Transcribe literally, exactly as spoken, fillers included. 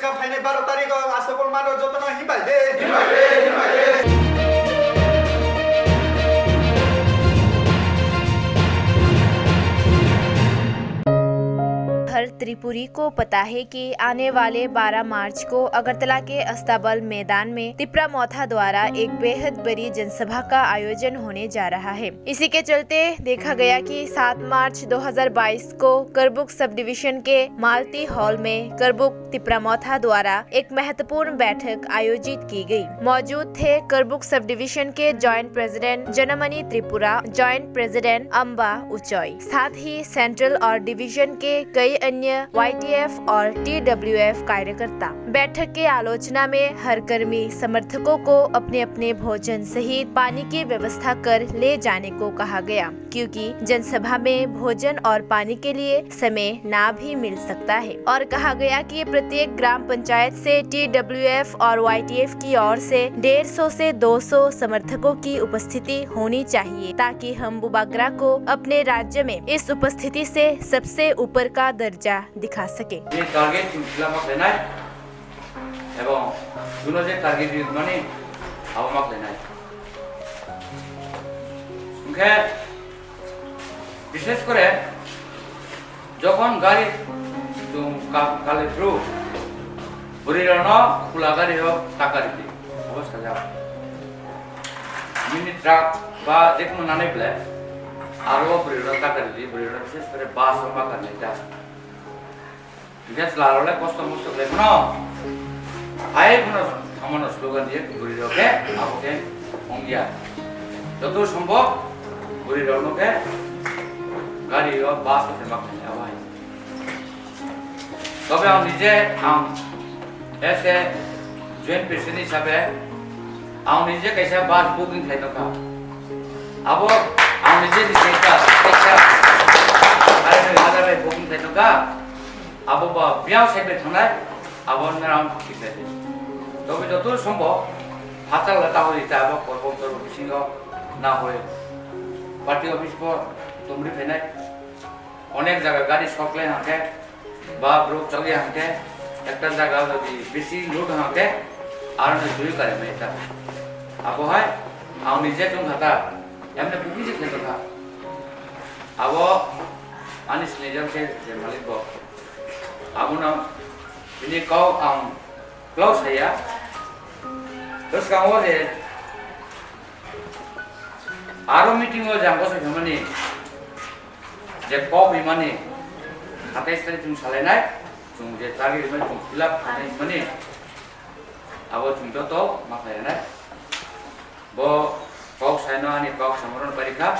Ka phainai baro tarikh o aswk mano jotono himbai de, himbai de, himbai de. हर त्रिपुरी को पता है कि आने वाले बारह मार्च को अगरतला के अस्ताबल मैदान में तिपरा मोथा द्वारा एक बेहद बड़ी जनसभा का आयोजन होने जा रहा है। इसी के चलते देखा गया कि सात मार्च दो हज़ार बाईस को करबुक सब डिवीजन के मालती हॉल में करबुक तिपरा मोथा द्वारा एक महत्वपूर्ण बैठक आयोजित की गई। मौजूद थे करबुक सब डिवीजन के जॉइंट प्रेसिडेंट जनमणि त्रिपुरा, जॉइंट प्रेसिडेंट अम्बा उचॉय, साथ ही सेंट्रल और डिवीजन के कई अन्य वाईटीएफ और टीडब्ल्यूएफ कार्यकर्ता। बैठक के आलोचना में हर कर्मी समर्थकों को अपने अपने भोजन सहित पानी की व्यवस्था कर ले जाने को कहा गया, क्योंकि जनसभा में भोजन और पानी के लिए समय ना भी मिल सकता है। और कहा गया कि प्रत्येक ग्राम पंचायत से टीडब्ल्यूएफ और वाईटीएफ की ओर से डेढ़ सौ से दो सौ समर्थकों की उपस्थिति होनी चाहिए, ताकि हम बुबाग्रा को अपने राज्य में इस उपस्थिति से सबसे ऊपर का दर्जा दिखा सके। Ni target chwng khwlama khlainai, ebong chuno je target rimani abo ma khlainai. Hwnkhe bishesh kore jokhon gari chwng ka-, kale phuru bwrwirokno khula gari o taka ridi, abo sajak. Mini truck ba jekono nanai ble aro bwrwirok taka ridi, bwrwirok bishesh kore bus o ma khlainai ta. Hingke chwla rok le kosto mosto khlai phano, hai phano samono slogan diye bwrwi rok khe abo khe ongya. Joto sombhob bwrwi rok no khe gari o bus o khe ma khlai abo hai. Tobe ang nije ang as a joint president hisabe ang nije kaisa bus booking khlai nokha. Abo ang nije nije kaisa, kaisa, hai, hai, hajar bai booking khlai nokha. Abo ba biyang side bai thangnai, abo no ang thik nai di. Tobe joto sombhob hachal le tahori ta abo kormo torbo bisingo na hoi. Party office bo tumri phainai. Onek jaga gari short lai hangke, ba bwrwk choli hangke, ekta jaga jodi bisi load hangke, aro no jui kare mai ta. Abo hai, ang nije chwng kha ta, emne booking se khlai tongkha. Abo ani snijak se je malik bo. Abono bini kok ang klau saya. Bwskango je aro meeting o jang bwsai phaimani je kok rimani hatai sari chwng salainai, chwng je target rimani chwng fill up khlainai hwnmani abo chwng joto ma khlainai. Bo kok saino ani kok samoro barikha.